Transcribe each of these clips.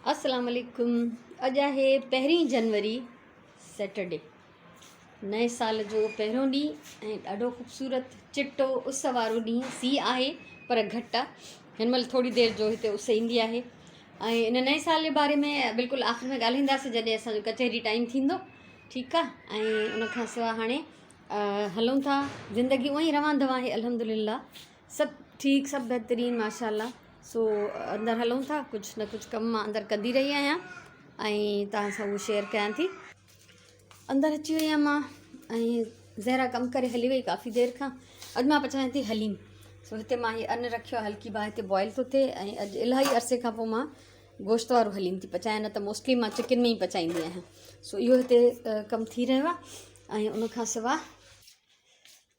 السلام عليڪم اڄ آهي پهرين جنوري سيٽرڊي نئين سال جو پهريون ڏينهن ۽ ڏاڍو خوبصورت چٽو اس وارو ڏينهن سي آهي پر گهٽ آهي هن مهل ٿوري دير جو هتي اس ايندي آهي ۽ ان نئين سال جي باري ۾ بلڪل آخر ۾ ڳالهائينداسين جڏهن اسانجو ڪچهري ٽائيم ٿيندو ٺيڪ آهي ۽ ان کان سواء هاڻي هلون ٿا زندگي اونئي روان دوان آهي الحمد لله سڀ ٺيڪ سڀ بهترين ماشاء الله سو اندر هلون ٿا ڪجهه نه ڪجهه ڪم مان اندر ڪندي رهي آهيان ۽ توهان سان اهو شيئر ڪيان ٿي اندر اچي وئي آهيان مان ۽ زهرا ڪم ڪري هلي وئي ڪافي دير کان اڄ مان پچايان ٿي حليم سو هتي مان هي ان رکيو آهي هلڪي باهه تي بوائل ٿو ٿئي ۽ اڄ الاهي عرصي کان پوء مان گوشت وارو حليم ٿي پچايان نه ته موسٽلي مان چڪن ۾ ئي پچائيندي آهيان سو اهو هتي ڪم ٿي رهيو آهي ۽ ان کان سواء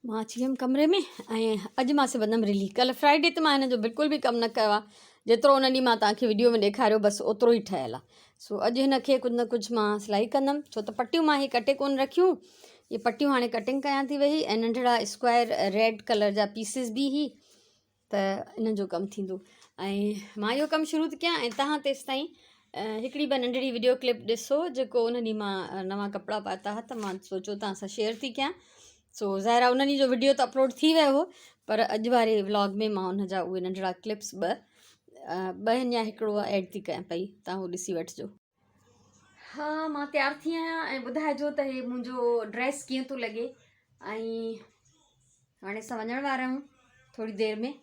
مان اچي ويم ڪمري ۾ ۽ اڄ مان سبندم رلي ڪلهه فرائيڊي تي مان هن جو بلڪل به ڪم نه ڪيو آهي جيترو ان ڏينهن مان توهان کي وڊيو ۾ ڏيکاريو بس اوترو ئي ٺهيل آهي سو اڄ هن کي ڪجهه نه ڪجهه مان سلائي ڪندم ڇو ته پٽيون مان هي ڪٽي ڪونه رکيون هي پٽيون هاڻي ڪٽنگ ڪيان ٿي ويهي ۽ ننڍڙا اسڪوائر ريڊ ڪلر جا پيسز به هي ته انهن جو ڪم ٿيندو ۽ مان اهو ڪم شروع ٿي ڪيان ۽ تهان تيستائين هڪڙي ٻه ننڍڙي وڊيو ڪلپ ڏسو جيڪو ان ڏينهن مان نوان ڪپڙا پاتا هئا ته مان سوچيو توهان سان شيئر ٿي ڪيان سو ظاهر آهي ان ڏينهن جو وڊيو ته اپلوڊ ٿي ويو هو پر اڄ واري ولاگ ۾ مان ان جا اهي ننڍڙا ڪلپس ٻه ٻه آهن يا هڪڙو ايڊ ٿي ڪيان پئي تان هو ڏسي وٺجو. ها مان تيار ٿي آهيان ۽ ٻڌائجو ته هي منهنجو ڊريس ڪيئن ٿو لڳي ۽ هاڻي اسان وڃڻ وارا آهيون ٿوري دير ۾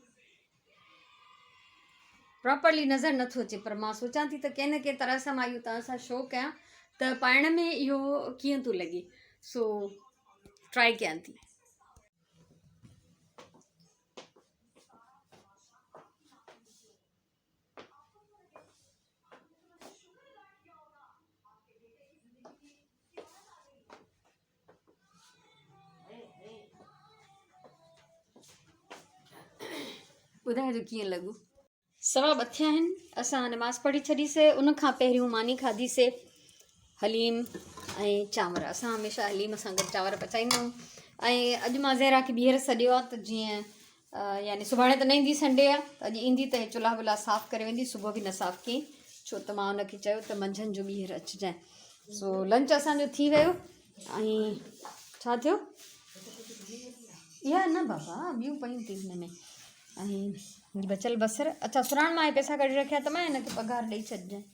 پراپرلي نظر نٿو اچي پر مان سوچان ٿي ته ڪنهن نه ڪنهن طرح سان مان اهو توهان سان شو ڪيان ته پائڻ ۾ اهو ڪيئن ٿو لڳي سو ٽرائي ڪيان ٿي. ٻڌائجو ڪيئن لڳو. سوا ٻه ٿيا آهن اسان نماز پڙهي ڇڏي سي ان کان پهريون ماني کاڌي سي حليم ۽ چانور اسان هميشه حليم سان گڏ چانور پچائيندا آهيون ۽ اڄ مان زهرا کي ٻيهر سڏيو آهي ته جيئن يعني سڀاڻي ته نه ايندي سنڊي آ ته اڄ ايندي ته هي چلها ولها صاف ڪري ويندي صبح به نه صاف ڪيائين ڇو ته مان ان کي چيو ته منجهند جو ٻيهر اچجانء سو لنچ اسان جو ٿي ويو ۽ ڇا ٿيو اها نه بابا ٻيون پيون ٿي هن ۾ ۽ بچل بصر اڇا سراڻ مان پئسا ڪڍي رکيا ته مان هن کي پگهار ڏئي ڇڏجانء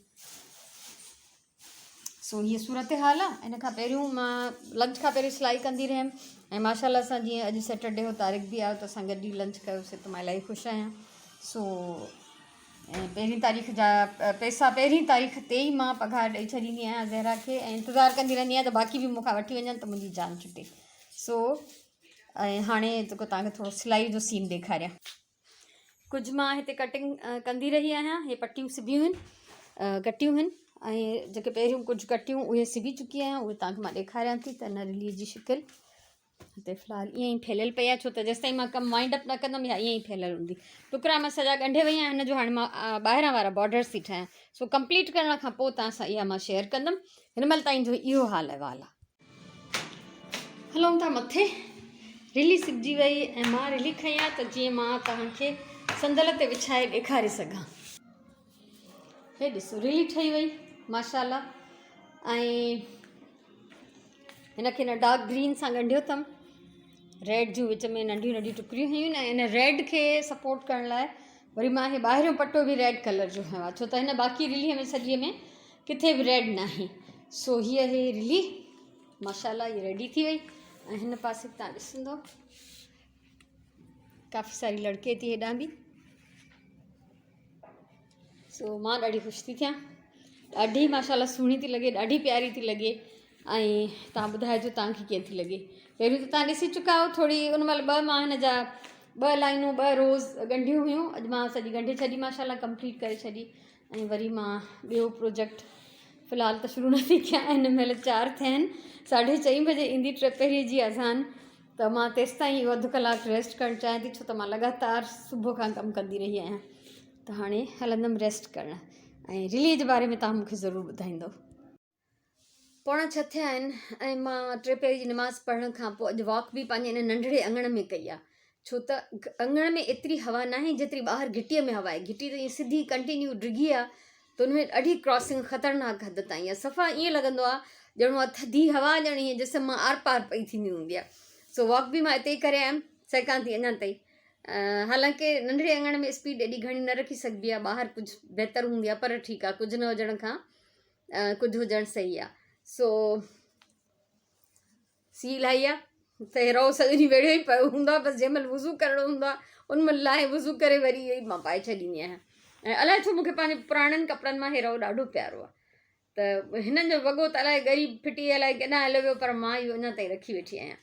سو هيء صورتحال آ ان کان پهريون مان لنچ کان پهريون سلائي ڪندي رهيم ۽ ماشاء الله سان جيئن اڄ سيٽرڊي هو طارق به آيو ته اسان گڏجي لنچ ڪيوسي ته مان الاهي خوش آهيان سو ۽ پهرين تاريخ جا پئسا پهرين تاريخ تي ئي مان پگهار ڏئي ڇڏيندي آهيان زهرا کي ۽ انتظار ڪندي رهندي آهيان ته باقي به مون کان وٺي وڃن ته منهنجي جان ڇٽي سو ۽ هاڻي جيڪو توهان کي ٿورو سلائي جو سين ڏيکاريان ڪجهه مان هتي ڪٽنگ ڪندي رهي آهيان هي پٽيون سبيون آهن ڪٽيون آهن ۽ جيڪي پهريون ڪجهه ڪٽيون اهي سبي چڪي آهيان اهي توهان کي مان ڏيکاريان ٿي ته ان رلي جي شڪل هتي في الحال ائين ئي ڦهليل پئي آهي ڇو ته جيستائين مان ڪم وائنڊ اپ نه ڪندم يا ائين ئي ڦهليل هوندي ٽڪرا مان سڄا ڳنڍي وئي آهيان هن جو هاڻي مان ٻاهران وارا بارڊرس ٿي ٺاهيان سو ڪمپليٽ ڪرڻ کان پوء توهان سان اها مان شيئر ڪندم هن مهل تائين جو اهو حال احوال آهي هلون ٿا مٿي. رلي سبجي وئي ۽ مان رلي کنئي آ ته جيئن مان توهان کي صندل تي وڇائي ڏيکاري سگهان. هي ڏسو رلي ٺهي وئي ماشاءالله ۽ هن کي نه ڊارڪ گرين سان ڳنڍيو اٿم ريڊ جون وچ ۾ ننڍيون ننڍيون ٽڪريون هيون ۽ ان ريڊ کي سپورٽ ڪرڻ لاء وري مان هي ٻاهريون پٽو به ريڊ ڪلر جو هنيو آهي ڇو ته هن باقي رلي ۾ سڄي ۾ ڪٿي به ريڊ ناهي سو هي آهي رلي ماشاءالله هي ريڊي ٿي وئي ۽ هن پاسي به تان ڏسندو ڪافي ساري لڙڪي ٿي هيڏانهن به سو مان ڏاڍي خوش ٿي ٿيان ڏاڍي ماشاءالله سهڻي ٿي لڳي ڏاڍي پياري ٿي لڳي ۽ تان ٻڌائجو تان کي ڪيئن ٿي لڳي پهريون ته تان ڏسي چڪا آهيو ٿوري ان مهل ٻه مان هن جا ٻه لائنون ٻه روز ڳنڍيون هيون اڄ مان سڄي ڳنڍي ڇڏي ماشاءالله ڪمپليٽ ڪري ڇڏي ۽ وري مان ٻيو پروجيڪٽ في الحال ته شروع نٿي ڪيان هن مهل چار ٿيا آهن ساڍي چئين بجي ايندي ٽپهريء جي اذان ته مان تيستائين اهو اڌ ڪلاڪ ريسٽ ڪرڻ چاهيان ٿي ڇو ته مان لڳاتار صبح کان ڪم ڪندي رهي آهيان ته هاڻي هلندم ريسٽ ڪرڻ ۽ رلي جي باري ۾ توهان مون کي ضرور ٻڌائيندو. پوڻا ڇهه ٿيا آهن ۽ مان ٽي پهري جي نماز پڙهڻ کان پوء اڄ واڪ به پنهنجي ان ننڍڙي اڱڻ ۾ ڪئي آهي ڇو ته اڱڻ ۾ ايتري هوا ناهي جيتري ٻاهر گهٽيء ۾ هوا آهي گهٽي ته ائين سڌي ڪنٽينيو ڊگهي آهي ته ان ۾ ڏاڍي ڪراسنگ خطرناڪ حد تائين آهي صفا ائين لڳندو آهي ڄڻ اها ٿڌي هوا ڄڻ ائين جسم مان آر پار پئي ٿيندي هوندي آهي. سو واڪ به مان اتي ئي ڪري آيم سهڪان ٿي اڃا تائين. حالانڪه ننڍڙي اڱڻ ۾ اسپيڊ ايڏي گهڻي نه رکي سگهبي آهي ٻاهر ڪجهه بهتر هوندي آهي پر ٺيڪ آهي ڪجهه نه هجڻ کان ڪجهه هجڻ صحيح آهي سو سي الاهي آهي ته رئو سڄو ڏينهن ويڙهيو ئي پيو هوندو آهي بس جنهن مهل وضو ڪرڻو هوندو آهي ان مهل لاهي وضو ڪري وري اهو ئي مان پائي ڇڏيندي آهيان ۽ الائي ڇو مونکي پنهنجي پراڻن ڪپڙن مان هي رئو ڏاڍو پيارو آهي ته هنن جو وڳو ته الائي ڳري ڦٽي الائي ڪيڏانهن هليو ويو پر مان اهو اڃا تائين رکي ويٺي آهيان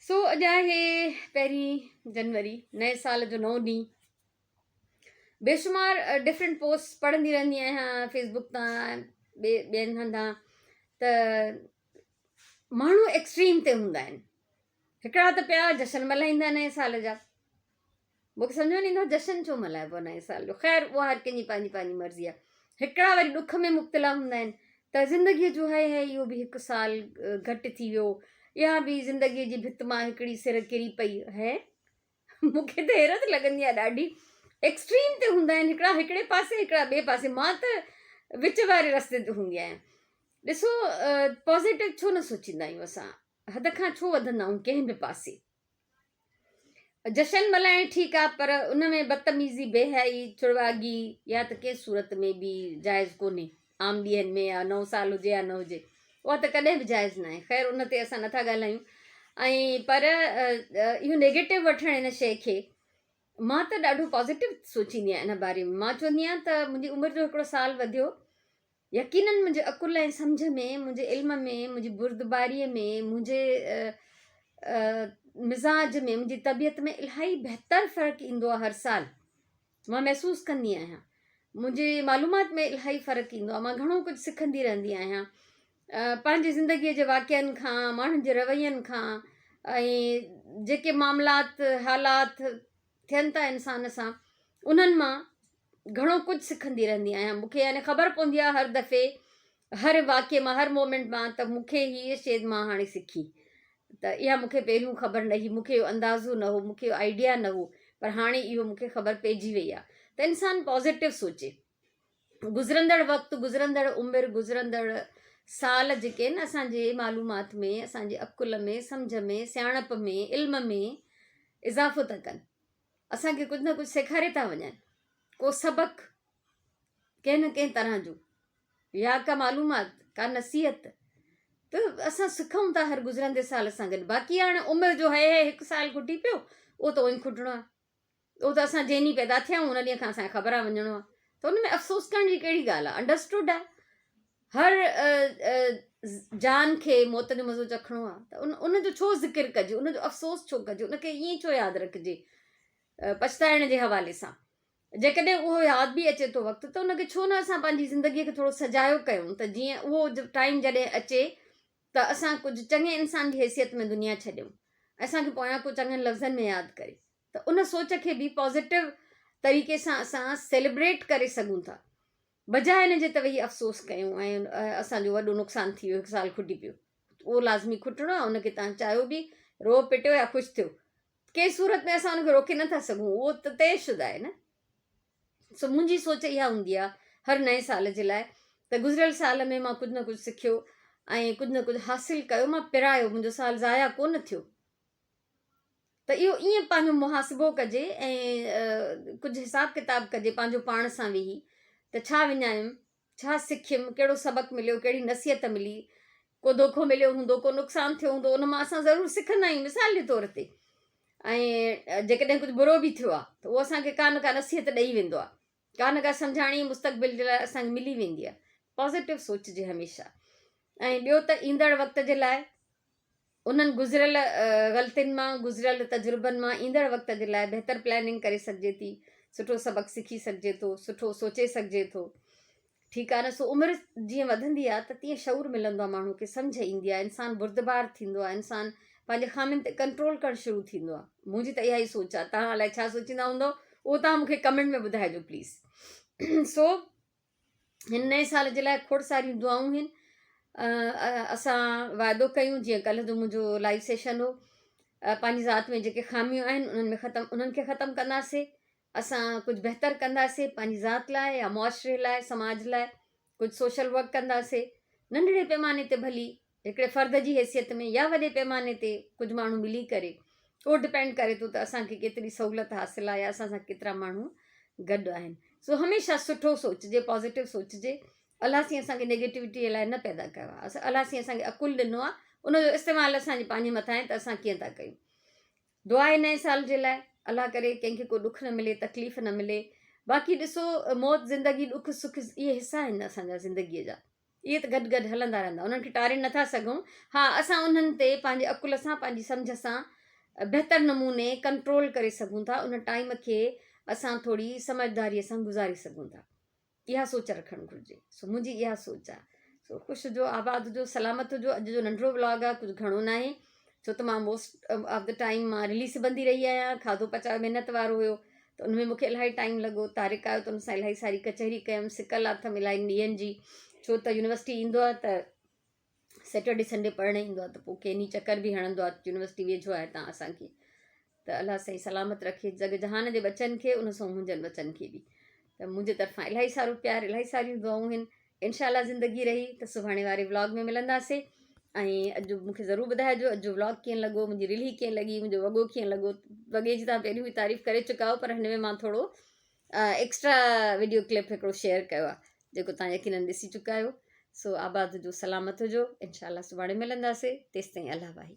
سو اڄ آهي پهرين جنوري نئين سال جو نئون ڏينهن بيشمار ڊفرنٽ پوسٽ پڙهندي رهندي آهيان فيس بڪ تان ٻي ٻين هنڌان ته ماڻهو ايڪسٽريم تي هوندا آهن هڪڙا ته پيا جشن ملهائيندا نئين سال جا مونکي سمجهه ۾ نه ايندو آهي جشن ڇو ملهائبو آهي نئين سال جو خير اها هر ڪنهن جي پنهنجي پنهنجي مرضي آهي هڪڙا وري ڏک ۾ مبتلا هوندا آهن ته زندگيء جو هاء هاء اهو به هڪ سال گهٽ ٿي ويو اها به زندگيء جي ڀت مان هڪڙي سر ڪري پئي هي مونکي ته حيرت لڳندي آهي ڏاڍي ايڪسٽريم تي هوندا آهن هڪڙا هڪڙي پاسي هڪڙا ٻئي پاسي مان ته وچ واري رستي تي هوندي آهيان ڏسو پازيٽو ڇو نه سوچيندا آهيون اسان حد کان ڇو وڌندا آهيون ڪنهن به پاسي جشن ملهائڻ ٺيڪ آ پر ان ۾ بدتميزي، بي حيائي، چڙواڳي اها ته ڪنهن صورت ۾ به جائز ڪونهي. عام ڏينهن ۾ يا نئون سال هجي يا نه هجي اها ته ڪڏهن به جائز ناهي. خير ان تي اسان نٿا ڳالهايون ۽ پر اهو نيگيٽو وٺڻ ان شيء کي مان ته ڏاڍو پازيٽو سوچيندي آهيان ان باري ۾ مان چوندي آهيان ته منهنجي عمر جو هڪڙو سال وڌيو يقيناً منهنجي عقل ۽ سمجهه ۾، منهنجي علم ۾، منهنجي بردباريء ۾، منهنجي مزاج ۾ منهنجي طبيعت ۾ الاهي بهتر فرق ايندو آهي هر سال. مان محسوس ڪندي آهيان. منهنجي معلومات ۾ الاهي فرق ايندو آهي. مان گهڻو ڪجهه سکندي رهندي آهيان. پنهنجي زندگيء جي واقعن کان، ماڻهن جي روين کان ۽ جيڪي معاملات، حالات ٿين ٿا انسان سان، انهن مان گهڻو ڪجهه سکندي رهندي آهيان مون کي يعني خبر پوندي آهي هر دفعي هر واقعي مان هر مومينٽ مان ته مون کي هيء شيء مان هاڻي سکي ته اها مون کي پهريون خبر نه هئي مون کي اهو اندازو نه هو مون کي اهو آئيڊيا نه هو پر هاڻي اهو مون کي خبر پئجي وئي آهي ته انسان پازيٽو سوچي گذرندڙ وقت گذرندڙ عمر گذرندڙ سال جيڪي آهن اسان جي معلومات ۾ اسان جي عقل ۾ سمجھ ۾ سياڻپ ۾ علم ۾ اضافو ٿا ڪن اسان کي ڪجهه نه ڪجهه سيکاري ٿا وڃن، ڪو سبق ڪنهن نه ڪنهن طرح جو يا ڪا معلومات، ڪا نصيحت ته اسان سکون ٿا هر گذرندي سال سان گڏ. باقي هاڻي عمر جو هي هي هڪ سال کٽي پيو اهو ته اونئي کٽڻو آهي. اهو ته اسان جنهن ڏينهن پيدا ٿيا آهيون ان ڏينهن کان اسان کي خبر آهي وڃڻو آهي ته ان ۾ افسوس ڪرڻ جي ڪهڙي ڳالهه آهي. انڊرسٽوڊ آهي. هر جان کي موت جو مزو چکڻو آهي ته ان ان جو ڇو ذڪر ڪجي ان جو افسوس ڇو ڪجي ان کي ائين ڇو ياد رکجي پڇتائڻ جي حوالي سان جيڪڏهن اهو ياد به اچي ٿو وقت ته ان کي ڇو نه اسان پنهنجي زندگي کي ٿورو سجايو ڪيون ته جيئن اهو ٽائيم جڏهن اچي ته اسان ڪجهه چڱي انسان جي حيثيت ۾ دنيا ڇڏيون اسان کي پويان ڪو چڱن لفظن ۾ ياد ڪري ته ان سوچ کي به پازيٽو طريقي سان اسان سيليبريٽ ڪري سگهون ٿا بجاء ان جي ته ويهي افسوس ڪيون ۽ اسان جو وڏو نقصان ٿي ويو هڪ سال کٽي پيو اهو لازمي کٽڻو آهي ان کي تان چاهيو به روئو پٽيو يا خوش ٿيو ڪنهن صورت ۾ اسان ان کي روڪي نٿا سگهون اهو ته طئي شده آهي نه سو منهنجي سوچ اها هوندي آهي هر نئين سال جي لاء ته گذريل سال ۾ مان ڪجهه نه ڪجهه سکيو ۽ ڪجهه نه ڪجهه حاصل ڪيو مان پرايو منهنجو سال ضايع ڪونه ٿيو ته اهو ائين پنهنجو محاسبو ڪجي ۽ ڪجهه حساب ڪتاب ڪجي پنهنجو پاڻ سان ويهي ته ڇا وڃايم، ڇا سکيم، ڪهڙو سبق مليو، ڪهڙي نصيحت ملي، ڪو دوکو مليو هوندو، ڪو نقصان ٿيو هوندو، ان مان اسان ضرور سکندا آهيون مثال جي طور تي ۽ جيڪڏهن ڪجهه برو به ٿيو آهي ته اهو اسان کي ڪا نه ڪا نصيحت ڏئي ويندو آهي، ڪا نه ڪا سمجهاڻي مستقبل جي لاء اسان کي ملي ويندي آهي. پازيٽو سوچجي هميشه ۽ ٻيو ته ايندڙ وقت جي لاء انهن گذريل غلطين مان، گذريل تجربن مان ايندڙ وقت جي لاء بهتر پلاننگ ڪري سگهجي ٿي، سٺو سبق سکي سگهجي ٿو، سٺو سوچي سگهجي ٿو. ٺيڪ آهي نه؟ سو عمر جيئن وڌندي آهي ته تيئن شعور ملندو آهي ماڻهو کي، سمجهه ايندي آهي، انسان بردبار ٿيندو آهي، انسان پنهنجي خامين تي ڪنٽرول ڪرڻ شروع ٿيندو آهي. منهنجي ته اها ئي سوچ آهي، توهان الائي ڇا سوچيندا هوندؤ، اهو توهان مون کي ڪمينٽ ۾ ٻڌائجو پليز. سو هن نئين سال جي لاء کوڙ ساريون دعائون هن اسان وعدو ڪيون جيئن ڪلهه جو منهنجو لائيو سيشن هو پنهنجي ذات ۾ جيڪي خاميون آهن انهن ۾ ختم انهن کي ختم ڪنداسي اسان ڪجهه بهتر ڪنداسي پنهنجي ذات لاء يا معاشري لاء سماج لاء ڪجهه سوشل ورڪ ڪنداسي ننڍڙي پيماني تي ڀلي هڪڙي فرد جي حيثيت ۾ يا وڏي پيماني تي ڪجهه ماڻهو ملي ڪري اهو ڊپينڊ ڪري ٿو ته اسان کي ڪيتري سهولت حاصل آهي يا اسان سان ڪيترا ماڻهو گڏ آهن سو هميشه سٺو سوچجي پازيٽو سوچجي الله سين اسان کي نيگيٽوٽي لاء نه پيدا ڪيو آهي الله سين اسان کي عقل ڏنو آهي ان جو استعمال اسان جي پنهنجي مٿان آهي ته اسان ڪيئن ٿا ڪيون دعا آهي نئين سال جي لاء الله ڪري ڪنهن کي ڪو ڏک نه ملي تڪليف نه ملي باقي ڏسو موت زندگي ڏک سک اهي حصا آهن اسان جا زندگي جا اهي ته گڏ گڏ هلندا رهندا انهن کي ٽاري نٿا سگهون ها اسان انهن تي پنهنجي عقل سان پنهنجي سمجھ سان بهتر نموني ڪنٽرول ڪري سگهون ٿا ان ٽائيم کي اسان ٿوري سمجھداري سان گذاري سگهون ٿا اها سوچ رکڻ گهرجي سو منهنجي اها سوچ آ سو خوش هجو آباد هجو سلامت هجو اڄ جو ننڍڙو ولاگ آ ڪجهه گهڻو ناهي ڇو ته مان موسٽ آف the time مان رليس بندي رهي آهيان کاڌو پچايو محنت وارو هيو ته ان ۾ مونکي الاهي ٽائيم لڳو طارق آيو ته ان سان الاهي ساري ڪچهري ڪيم سڪ لاٿم الاهي ڏينهن جي ڇو ته يونيورسٽي ايندو آ ته سيٽرڊي سنڊي پڙهڻ ايندو آهي ته پوء ڪيني چڪر به هڻندو آهي يونيورسٽي ويجهو آهي تان اسان کي ته الله سائين سلامت رکي جڳ جهان جي ٻچن کي ان سان منهنجن ٻچن کي به ته منهنجي طرفان الاهي سارو پيار الاهي ساريون دعائون آهن انشاء الله زندگي رهي ته سڀاڻي واري ولاگ ۾ ملنداسي ۽ اڄ مون کي ضرور ٻڌائجو اڄ جو ولاگ ڪيئن لڳو منهنجي رلي ڪيئن لڳي منهنجو وڳو ڪيئن لڳو وڳي جي تان پهريون به تعريف ڪري چڪا آهيو پر هن ۾ مان ٿورو ايڪسٽرا وڊيو ڪلپ هڪڙو شيئر ڪيو آهي جيڪو تان يقينن ڏسي چڪا آهيو سو آباد هجو سلامت هجو انشاء الله سڀاڻي ملنداسي تيستائين الله واهي.